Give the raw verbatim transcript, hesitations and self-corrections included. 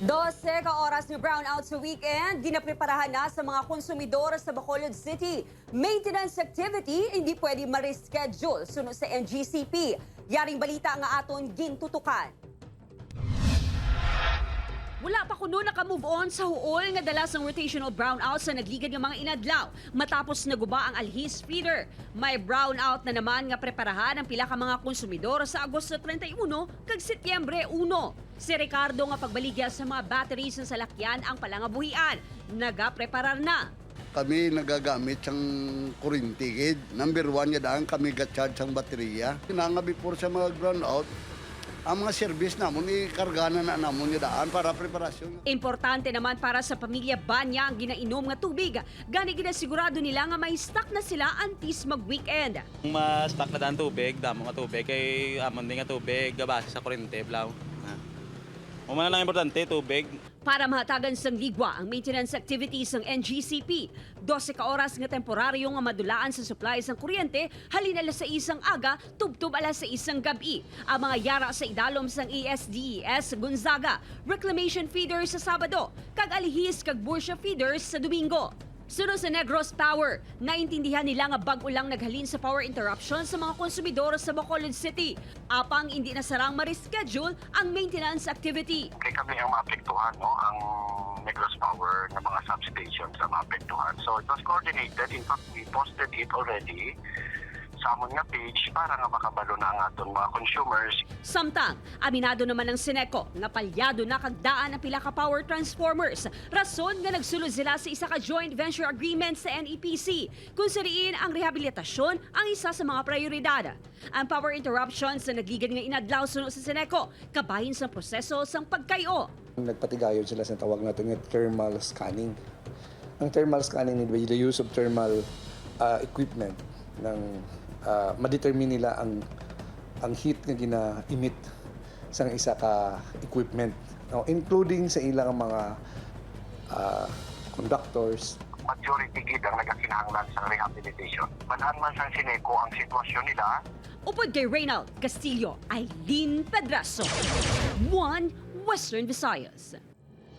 Dose ka oras nga brownout sa weekend, ginapreparahan na sa mga konsumidor sa Bacolod City. Maintenance activity hindi pwede ma-reschedule suno sa N G C P. Yaring balita nga aton gintutukan. Wala pa kuno naka-move on sa huol nga dala sang rotational brownout sa nagligad nga mga inadlaw. Matapos naguba ang Alhis feeder, may brownout na naman nga preparahan ang pila ka mga konsumidor sa Agosto treinta y uno kag Setyembre uno. Si Ricardo nga pagbaligya sa mga batteries sa salakyan ang palangabuhian, nagapreparar na. Kami nagagamit sang kurinti gid. Number one nga daan kami ga-charge sang baterya. Kinanga before sa mga brownout, ang mga service namon, ikarga na, na namon nga daan para preparasyon. Importante naman para sa pamilya Banya ang ginainom nga tubig. Gani ginasigurado nila nga may stock na sila antes mag-weekend. Kung ma-stock na daan tubig, damo nga tubig, kay amon din nga tubig, gabase sa kurente, blaw. Ha? Human na lang importante, tubig. Para mahatagan sang ligwa ang maintenance activities sang N G C P, dose ka oras nga temporaryo nga madulaan sa supply sang kuryente halin alas sais sang aga tubtob alas sais sang gab-i. Ang mga yara sa idalom sang A S D E S Gonzaga, reclamation feeder sa Sabado, kag Alihis kag Bursia feeders sa Domingo. Suno sa Negros Power, naintindihan nila nga bag-o lang naghalin sa power interruption sa mga konsumidor sa Bacolod City. Apang indi na sarang ma-reschedule ang maintenance activity. Kay kami ang maapektuhan, no? Ang Negros Power nga mga substations ang maapektuhan. So, it was coordinated. In fact, we posted it already sa amon nga page para nga makabalo na ang aton mga consumers. Samtang, aminado naman ang Seneco nga palyado na kag daan ang pila ka power transformers, rason nga nagsulod sila sa isa ka joint venture agreement sa N E P C, kung sa diin ang rehabilitasyon ang isa sa mga prioridad. Ang power interruption sa nagligad nga inadlaw suno sa Seneco, kabahin sang proseso sang pagkay-o. Nagpatigayon sila sa tawag natin nga thermal scanning. Ang thermal scanning ni the use of thermal, ah, equipment ng, ah, ma-determine nila ang, ang heat nga gina-emit sang isa ka equipment, no? Including sa ilang mga, ah, conductors. Majority gid ang nagakinahanglan sa rehabilitation. Bal-an man sang Seneco ang sitwasyon nila. Upod kay Reynald Castillo, Eileen Pedraso, One Western Visayas.